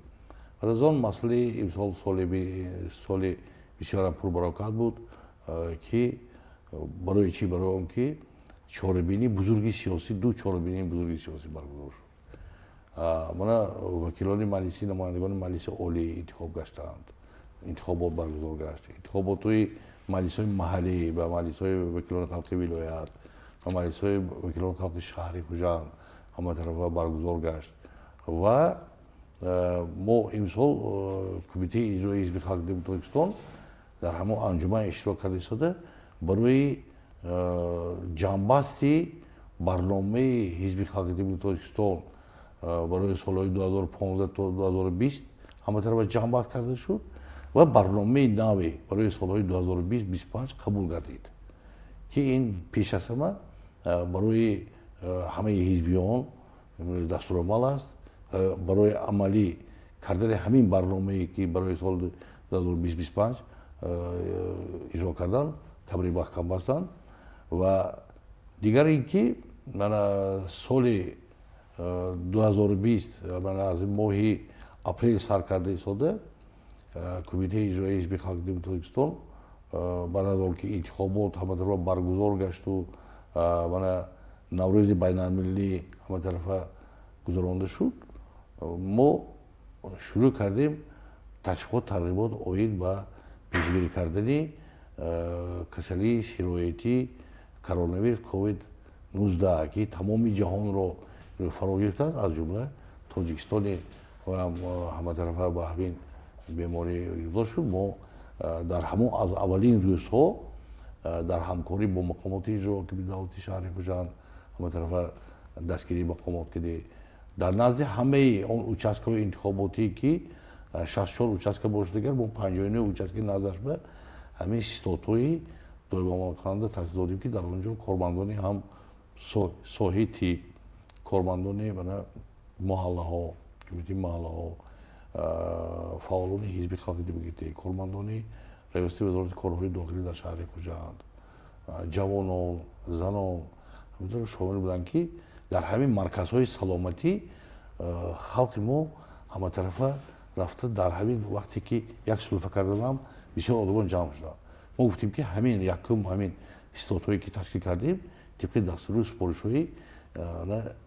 Баъд аз он масъалаи имсол соли бисёрам пурбаракат буд, ки барои чӣ? Барои он ки чорабинии бузурги сиёсӣ, ду чорабинии бузурги сиёсӣ баргузор шуд. Мана вакилони Маҷлиси намояндагони Маҷлиси Олӣ интихоб гаштаанд, интихобот баргузор гашт. Интихоботҳои маҷлисҳои маҳаллӣ ва маҷлисҳои вакилони халқи вилоят ва маҷлисҳои вакилони халқи шаҳри Хуҷанд ҳаматарафа баргузор гашт. Ва мо имсол Кумитаи иҷроии Ҳизби Халқи Демократии Тоҷикистон дар ҳамон анҷуман иштирок карда истода барои ҷамъбасти барномаи Ҳизби Халқи Демократии Тоҷикистон барои солҳои 2015 то 2020 ҳаматарафа ҷамъбаст карда шуд ва барномаи наве барои солҳои 2020-25 қабул гардид, ки ин пеш аз ҳама барои ҳамаи ҳизбиён дастурамал аст. Барои амалӣ кардани ҳамин барномае, ки барои соли 2025 иҷро кардан камари маҳкам бастанд. Ва дигар ин ки мана соли 2020, мана аз моҳи апрел сар карда истода Кумитаи иҷроии Ҳизби Халқи Демократии Тоҷикистон, баъд аз он ки интихобот ҳаматарафа баргузор гашту мана Наврӯзи байналмилалӣ ҳаматарафа гузаронда шуд, мо шурӯъ кардем ташвиқот, тарғибот оид ба пешгирӣ кардани касалии сироятӣ коронавирус ковид 19, ки тамоми ҷаҳонро фаро гирифтааст, аз ҷумла Тоҷикистони ҳаматарафа ба ҳамин беморӣ гирифтор шуд. Мо дар ҳамон аз аввалин рӯзҳо дар ҳамкорӣ бо мақомоти иҷрои ҳокимияти давлати шаҳри Хуҷанд, Ҳаматарафа дастгирии мақомот кардӣ. Дар назди ҳамаи он участкаҳои интихоботӣ, ки 64 участка бошад, дигар мо 59 участки наздаш ба ҳамин штатҳои доимамалкунанда таъсис додем, ки дар он ҷо кормандони ҳам соҳаи тиб, кормандони маҳаллаҳо, кумитаи маҳаллаҳо, фаъолони Ҳизби халқи демократӣ, кормандони раёсати Вазорати корҳои дохилӣ дар шаҳри Хуҷанд, ҷавонон, занон ҳамаро шомил буданд, ки дар ҳамин марказҳои саломатӣ халқи мо ҳаматарафа рафта, дар ҳамин вақте ки як сулфа карданам, бисёр одамон ҷамъ шуданд. Мо гуфтем, ки ҳамин якум ҳамин штатҳое ки ташкил кардем, тибқи дастуру супоришҳои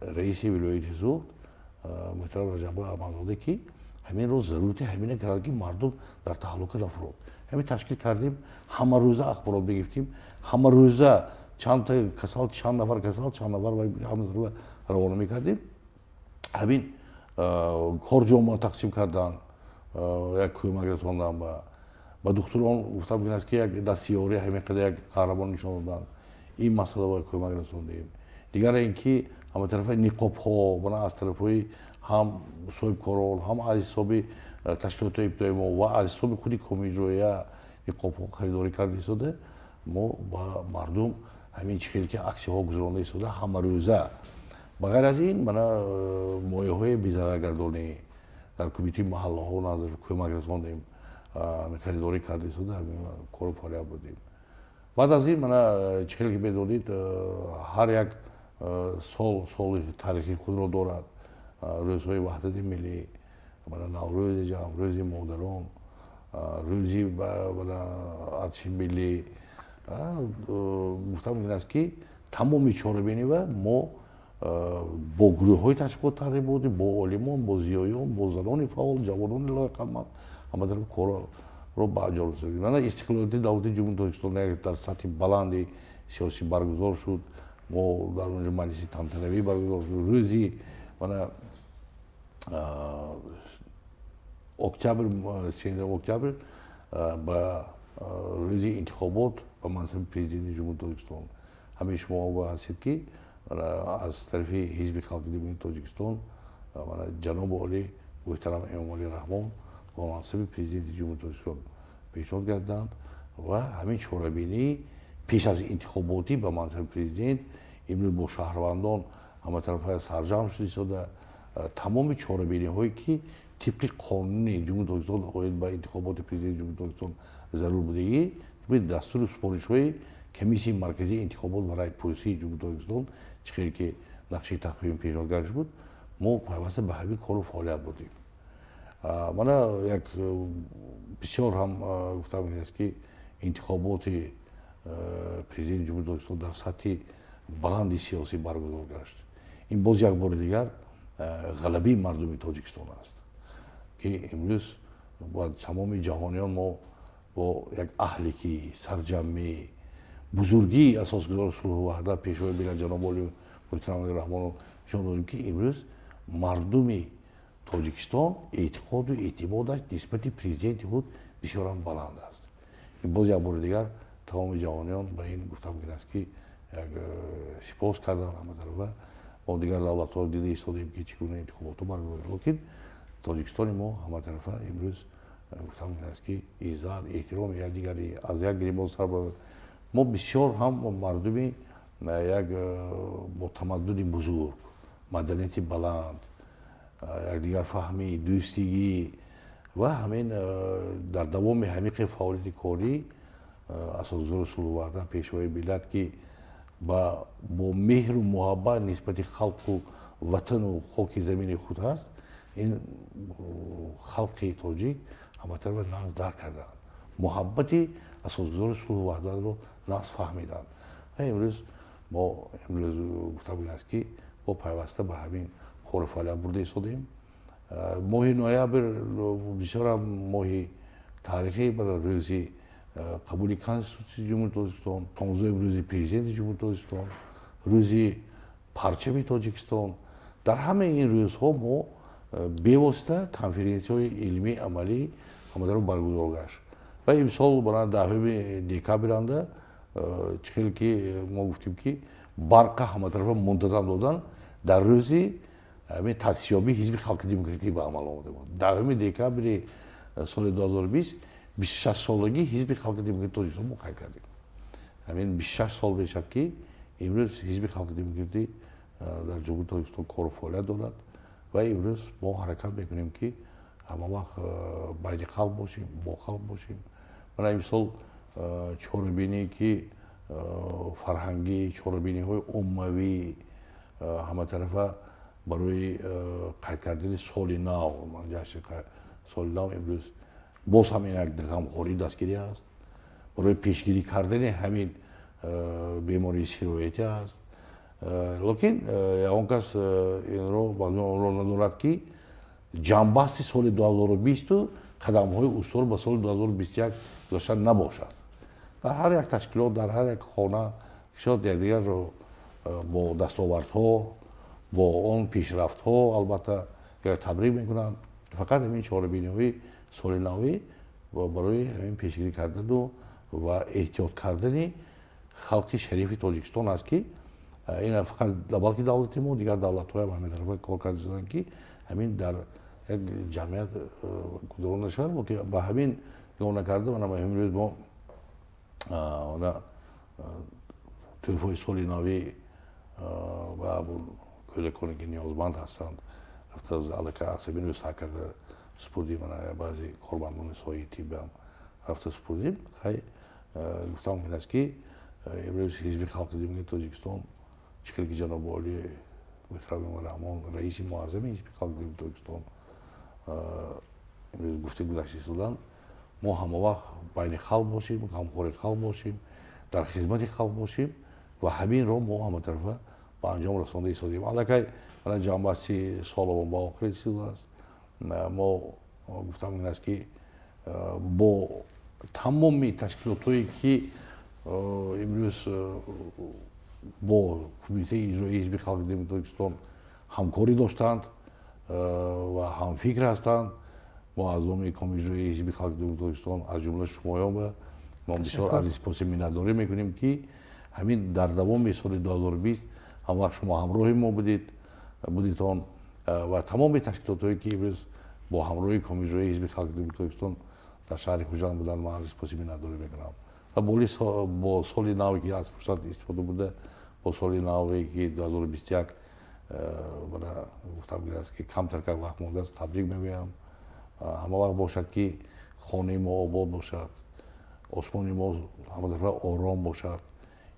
раиси вилояти Суғд муҳтарам Раҷаббой Аҳмадзода, ки ҳаминро зарурати ҳамина кард, ки мардум дар таҳлука нафурод, ҳамин ташкил кардем. Ҳамарӯза ахборот мегирифтем, ҳамарӯза чандта касал, чанд нафар касал, чанд нафар, ҳама равона мекардем. Ҳамин корҷома тақсим кардан, як кӯмак расондан ба духтурон. Гуфтам мумкин аст, ки як дастиёрӣ ҳамин қадар як қаҳрамон нишон додан, ин масъала бояд кӯмак расондем. Дигар ин ки ҳаматарафа ниқобҳо бана аз тарафҳои ҳам соҳибкорон, ҳам аз ҳисоби ташкилотҳои ибтидои мо ва аз ҳисоби худи комиҷроия ниқобҳо харидорӣ карда истода, мо ба мардум ҳамин чӣ хел ки аксияҳо гузаронда истода ҳамарӯза. Ба ғайр аз ин, мана моеъҳои безараргардонӣ дар кумитаи маҳаллаҳо назар кӯмак расондем, харидорӣ карда истода, ҳамин кору фаъолият будем. Баъд аз ин, мана чӣ хел ки медонед, ҳар як сол соли таърихии худро дорад: рӯзҳои ваҳдати миллӣ, мана Наврӯзи ҷамъ, Рӯзи модарон, рӯзи мана артиши миллӣ. Гуфтам мумкин аст, ки тамоми чорабинива мо бо гурӯҳҳои ташвиқот тарғиботӣ, бо олимон, бо зиёиён, бо занони фаъол, ҷавонони лоиқатманд ҳаматараф корро ба анҷом расонидем. Мана истиқлолияти давлати Ҷумҳурии Тоҷикистон дар сатҳи баланди сиёсӣ баргузор шуд. Мо дар онҷо маҷлиси тантанавӣ баргузор шуд. Рӯзи мана октябр, 3 октябр, ба рӯзи интихобот ба мансаби президенти Ҷумҳурии Тоҷикистон, ҳамаи шумо огоҳ ҳастед, ки аз тарафи Ҳизби халқи демократии Тоҷикистон ҷаноби олӣ муҳтарам Эмомалӣ Раҳмон ба мансаби президенти Ҷумҳурии Тоҷикистон пешниҳод гарданд ва ҳамин чорабинӣ пеш аз интихоботӣ ба мансаби президент имрӯз бо шаҳрвандон ҳаматарафа сарҷамъ шуда истода, тамоми чорабиниҳое ки тибқи қонуни Ҷумҳурии Тоҷикистон оид ба интихоботи президенти Ҷумҳурии Тоҷикистон зарур будагӣ, тибқи дастуру супоришҳои Комиссияи марказии интихобот ва райпурсии Ҷумҳурии Тоҷикистон, чӣ хеле ки нақшаи тақвими пешниҳод гардиш буд, мо пайваста ба ҳамин кору фаъолият бурдем. Мана як бисёр ҳам гуфтам мумкин аст, ки интихоботи президенти Ҷумҳурии Тоҷикистон дар сатҳи баланди сиёсӣ баргузор гашт. Ин боз як бори дигар ғалабаи мардуми Тоҷикистон аст, ки имрӯз ба тамоми ҷаҳониён мо бо як аҳликӣ, сарҷамъӣ, бузургии асосгузори сулҳу ваҳдат, пешвои миллат ҷаноби олӣ муҳтарам Раҳмонов нишон додем, ки имрӯз мардуми Тоҷикистон эътиқоду эътимодаш нисбати президенти худ бисёрам баланд аст. Ин боз як бори дигар тамоми ҷаҳониён ба ин гуфта мумкин аст, ки як сипос кардан ҳаматарафа. Мо дигар давлатҳоро дида истодаем, ки чӣ гуна интихоботҳо баргузор, лекин Тоҷикистони мо ҳаматарафа имрӯз гуфта мумкин аст, ки иззат, эҳтироми якдигарӣ, аз як гиребон сар. Мо бисёр ҳам мардуми як бо тамаддуни бузург, маданияти баланд, якдигарфаҳмӣ, дӯстигӣ ва ҳамин дар давоми ҳамиқи фаъолияти корӣ асосгузори сулҳу ваҳдат, пешвои миллат, ки бо меҳру муҳаббат нисбати халқу ватану хоки замини худ ҳаст, ин халқи тоҷик ҳаматарафа нағз дарк карданд, муҳаббати асосгузори сулҳу ваҳдатро нағз фаҳмиданд ва имрӯз мо имрӯз гуфта мумкин аст, ки мо пайваста ба ҳамин кору фаъолият бурда истодаем. Моҳи ноябр бисёрам моҳи таърихӣ, рӯзи қабули Конститутсияи Ҷумҳурии Тоҷикистон, 16-уми рӯзи президенти Ҷумҳурии Тоҷикистон, рӯзи парчами Тоҷикистон. Дар ҳамаи ин рӯзҳо мо бевосита конференсияҳои илмӣ, амалӣ ҳамадаро баргузор гашт ва имсол бана 10 декабр анда, чӣ хел ки мо гуфтем, ки Барқа ҳаматарафа мунтазам додан дар рӯзи ҳамин таъсисёбии Ҳизби Халқи Демократӣ ба амал омада буд. 10 декабри соли 2020 26-солагии Ҳизби Халқи Демократии Тоҷикистон мо қайд кардем. Ҳамин 26 сол мешавад, ки имрӯз Ҳизби Халқи Демократӣ дар Ҷумҳурии Тоҷикистон кору фаъолият дорад ва имрӯз мо ҳаракат мекунем, ки ҳама вақт байни халқ бошем, бо халқ бошем. Мана имсол чорабиние ки фарҳангӣ, чорабиниҳои оммавӣ ҳаматарафа барои қайд кардани соли нав, ҷашни соли нав, имрӯз боз ҳам ин як ғамхории дастгирӣ аст барои пешгирӣ кардани ҳамин бемории сироятӣ аст. Лекин ягон кас инро онро надорад, ки ҷамъбасти соли 2020 қадамҳои устувор ба соли 2021 гузоштан набошад. Дар ҳар як ташкилот, дар ҳар як хона шояд якдигарро бо дастовардҳо, бо он пешрафтҳо албатта табрик мекунанд. Фақат ҳамин чорабиниҳои соли навӣ барои ҳамин пешгирӣ кардану ва эҳтиёт кардани халқи шарифи Тоҷикистон аст, ки ин фақат балки давлати мо, дигар давлатҳоям ҳамин тарафа кор карда шуданд, ки ҳамин дар як ҷамъият гузарон нашавад. Ба ҳамин нигоҳ накарда, мана имрӯз мо тӯҳфаи соли навӣ ба кӯдаконе, ки ниёзманд ҳастанд, рафта аллакай аз ҳамин рӯз сар карда супурдим. Мана баъзе кормандони соҳаи тиббиам рафта супурдим. Хай, гуфтам мумкин аст, ки имрӯз Ҳизби Халқи Демократии Тоҷикистон, чӣ хел ки ҷаноби олӣ муҳтарам Эмомалӣ Раҳмон, раиси муаззами Ҳизби Халқи Демократии Тоҷикистон, имрӯз гуфта гузашта истоданд, мо ҳама вақт байни халқ бошем, ғамхори халқ бошем, дар хизмати халқ бошем ва ҳаминро мо ҳаматарафа ба анҷом расонда истодем. Аллакай мана ҷамъбасти соломон ба охир расидааст. Мо гуфтам мумкин аст, ки бо тамоми ташкилотҳое, ки имрӯз бо Кумитаи иҷроии Ҳизби Халқи Демократии Тоҷикистон ҳамкорӣ доштанд ва ҳамфикр ҳастанд, мо аз номи Кумитаи иҷроии Ҳизби Халқи Демократии Тоҷикистон, аз ҷумла шумоён ба мо бисёр арзи сипоси миннатдорӣ мекунем, ки ҳамин дар давоми соли 2020 ҳам вақт шумо ҳамроҳи мо будитон ва тамоми ташкилотҳое, ки имрӯз бо ҳамроҳи Кумитаи иҷроии Ҳизби Халқи Демократии Тоҷикистон дар шаҳри Хуҷанд буданд, ман арзи сипоси миннатдорӣ мекунам. Ва бо соли наве, ки аз фурсат истифода бурда, бо соли наве, ки 2021, бана гуфтам аст, ки камтар как вақт мондааст, табрик мегӯям. Ҳама вақт бошад, ки хонаи мо обод бошад, осмони мо ҳама дафъа ором бошад.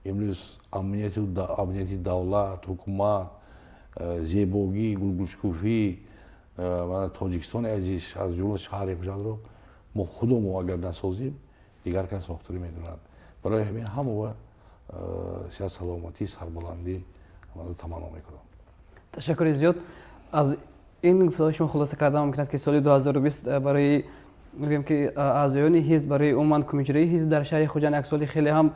Имрӯз амнияти давлат, ҳукумат, зебогӣ, гулгулшукуфӣ Тоҷикистони азиз, аз ҷумла шаҳри Хуҷандро мо худомо агар насозем, дигар кас сохта наметавонад. Барои ҳамин ҳамава сиҳат, саломатӣ, сарбаландӣ таманно мекунам. Ташаккури зиёд. Аз ин гуфтаҳои шумо хулоса кардан мумкин аст, ки соли 2020 барои, мегӯем, ки аъзоёни ҳизб, барои умуман кумитаи ҳизб дар шаҳри Хуҷанд як соли хеле ҳам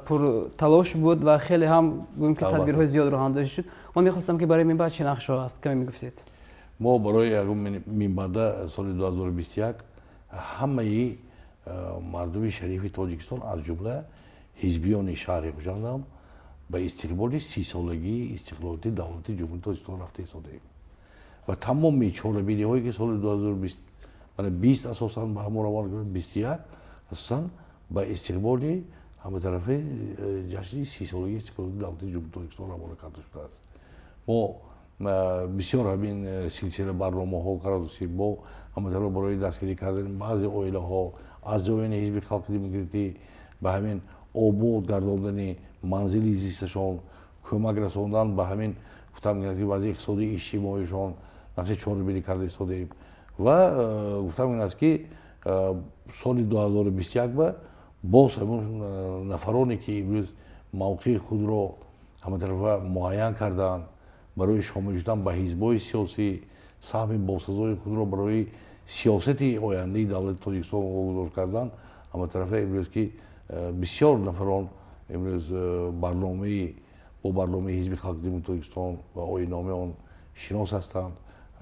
пурталош буд ва хеле ҳам, гӯем, ки тадбирҳои зиёд роҳандозӣ шуд. Ман мехостам, ки барои минбаъд чӣ нақшҳо ҳаст, каме мегуфтед. Мо барои минбаъда соли 2021 ҳамаи мардуми шарифи Тоҷикистон, аз ҷумла ҳизбиёни шаҳри Хуҷандам, ба истиқболи 30-солагии истиқлолияти давлати Ҷумҳурии Тоҷикистон рафта истодаем ва тамоми чорабиниҳое, ки соли 2020 асосан ба ҳамон равон, 21 асосан ба истиқболи ҳаматарафаи ҷашни 30-солагии истиқлолияти давлати Ҷумҳурии Тоҷикистон равона карда шудааст. Мо бисёр ҳамин силсила барномаҳо қарор доштем. Мо ҳаматарафа барои дастгирӣ кардани баъзе оилаҳо, аъзоёни Ҳизби Халқи Демократӣ, ба ҳамин обод гардондани манзили зисташон кӯмак расондан, ба ҳамин гуфтам, ки вазъи иқтисодии иҷтимоишон нақши чорабинӣ карда истодаем. Ва гуфтам ин аст, ки соли 2021 ба боз ҳамон нафароне, ки имрӯз мавқеи худро ҳаматарафа муайян карданд барои шомил шудан ба ҳизбҳои сиёсӣ, саҳми босазои худро барои сиёсати ояндаи давлати Тоҷикистон гузор кардан, ҳаматарафа имрӯз ки бисёр нафарон имрӯз барномаи бо барномаи Ҳизби Халқи Демократии Тоҷикистон ва оинномаи он шинос ҳастанд,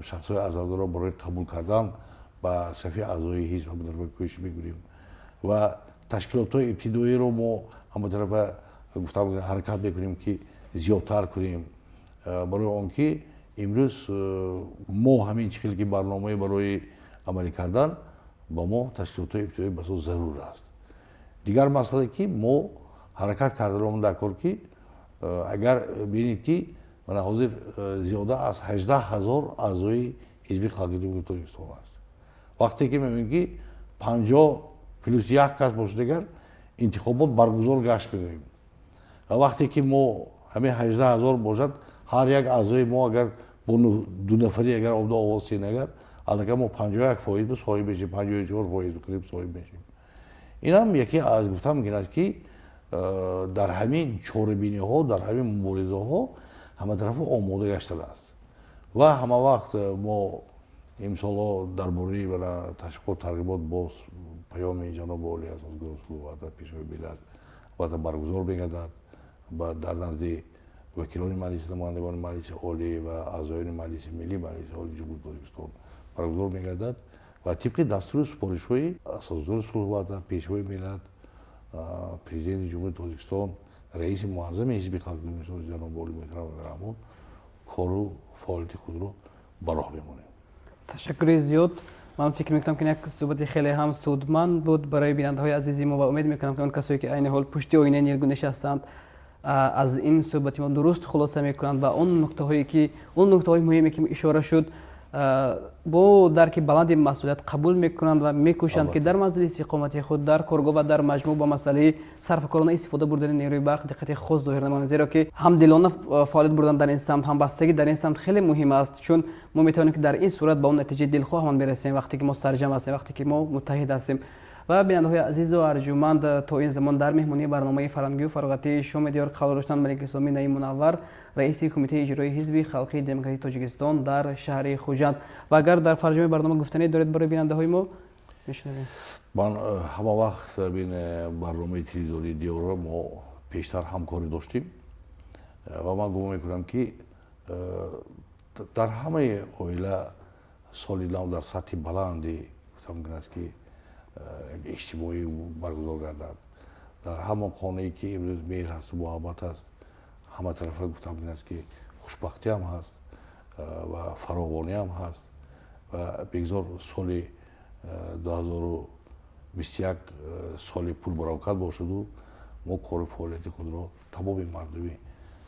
шахсҳои арзандаро барои қабул кардан ба сафи аъзои ҳизб ҳаматарафа кӯшиш мекунем ва ташкилотҳои ибтидоиро мо ҳаматарафа, гуфтам, ҳаракат мекунем, ки Зиёдтар кунем, барои он ки имрӯз мо ҳамин чӣ хел ки барномаи барои амалӣ кардан ба мо ташкилотҳои ибтидоӣ басо зарур аст. Дигар масъалае, ки мо ҳаракат кардаем дар кор, ки агар бинед, ки мана ҳозир зиёда аз 18 000 аъзои Ҳизби Халқи Демократии Тоҷикистон аст. Вақте ки мебинем, ки 50 плюс 1 кас бошад, агар интихобот баргузор гашт мегӯем, ва вақте ки мо ҳамин 18 000 бошад, ҳар як аъзои мо агар бо ду нафарӣ агар обда овоз сен, агар аллакай мо 51% соҳиб мешем, 54% қариб соҳиб мешем. Инам яке аз гуфтан мумкин аст, ки дар ҳамин чорабиниҳо, дар ҳамин муборизаҳо ҳаматарафа омода гаштааст. Ва ҳама вақт мо имсолҳо дар бораи ташвиқот, тарғибот боз паёми ҷаноби олӣ, Асосгузори сулҳу ваҳдат, Пешвои миллат албатта баргузор мегардад дар назди вакилони Маҷлиси намояндагони Маҷлиси Олӣ ва аъзоёни Маҷлиси Миллӣ, Маҷлиси Олии Ҷумҳурии Тоҷикистон баргузор мегардад. Ва тибқи дастуру супоришҳои Асосгузори сулҳу ваҳдат, Пешвои миллат, Президенти Ҷумҳурии Тоҷикистон, раиси муаззами Ҳизби Халқи ҷаноби олӣ муҳтарам Раҳмон кору фаъолияти худро ба роҳ мемонем. Ташаккури зиёд. Ман фикр мекунам, ки як суҳбати хеле ҳам судманд буд барои бинандаҳои азизи мо ва умед мекунам, ки он касое, ки айни ҳол пушти оинаи нилгун нишастанд, аз ин суҳбати мо дуруст хулоса мекунанд ва он нуктаҳое ки он нуктаҳои муҳиме, ки ишора шуд, бо дарки баланди масъулият қабул мекунанд ва мекӯшанд, ки дар манзили истиқомати худ, дар коргоҳ ва дар маҷмӯъ ба масъалаи сарфакорона истифода бурдани нерӯи барқ диққати хос зоҳир намоянд, зеро ки ҳамдилона фаъолият бурдан дар ин самт, ҳамбастагӣ дар ин самт хеле муҳим аст, чун мо метавонем, ки дар ин сурат ба он натиҷаи дилхоҳамон мерасем, вақте ки мо сарҷам ҳастем, вақте ки мо муттаҳид ҳастем. Ва бинандаҳои азизу арҷуманд, то ин замон дар меҳмонии барномаи фарҳангию фароғатии Шоми Диёр қарор доштанд Малик Исломӣ Наим Мунаввар, раиси Кумитаи иҷроии Ҳизби Халқии Демократии Тоҷикистон дар шаҳри Хуҷанд. Ва агар дар фарҷоми барнома гуфтанӣ доред барои бинандаҳои мо, мешунавем. Ман ҳама вақт бин барномаи телевизионии Диёрро мо пештар ҳамкорӣ доштем ва ман гумон мекунам, ки дар ҳамаи оила соли нав дар сатҳи баланди, гуфта мумкин аст, ки иҷтимоӣ баргузор гардад. Дар ҳамон хонае, ки имрӯз меҳр ҳасту муҳаббат аст, ҳама тарафа, гуфта мумкин аст, ки хушбахтиам ҳаст ва фаровониам ҳаст. Ва бигзор соли 2021 соли пурбаракат бошаду мо кору фаъолияти худро тамоми мардуми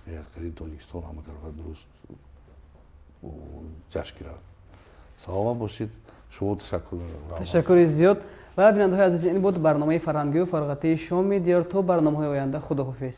меҳнаткарии Тоҷикистон ҳама тарафа дуруст ҷашн гиранд. Саломат бошед. Шумо ташаккур. Ташаккури зиёд. Ва бинандаҳои азиз, ин буд барномаи фарҳангию фароғатии Шоми Диёр. То барномаҳои оянда, худоҳофиз.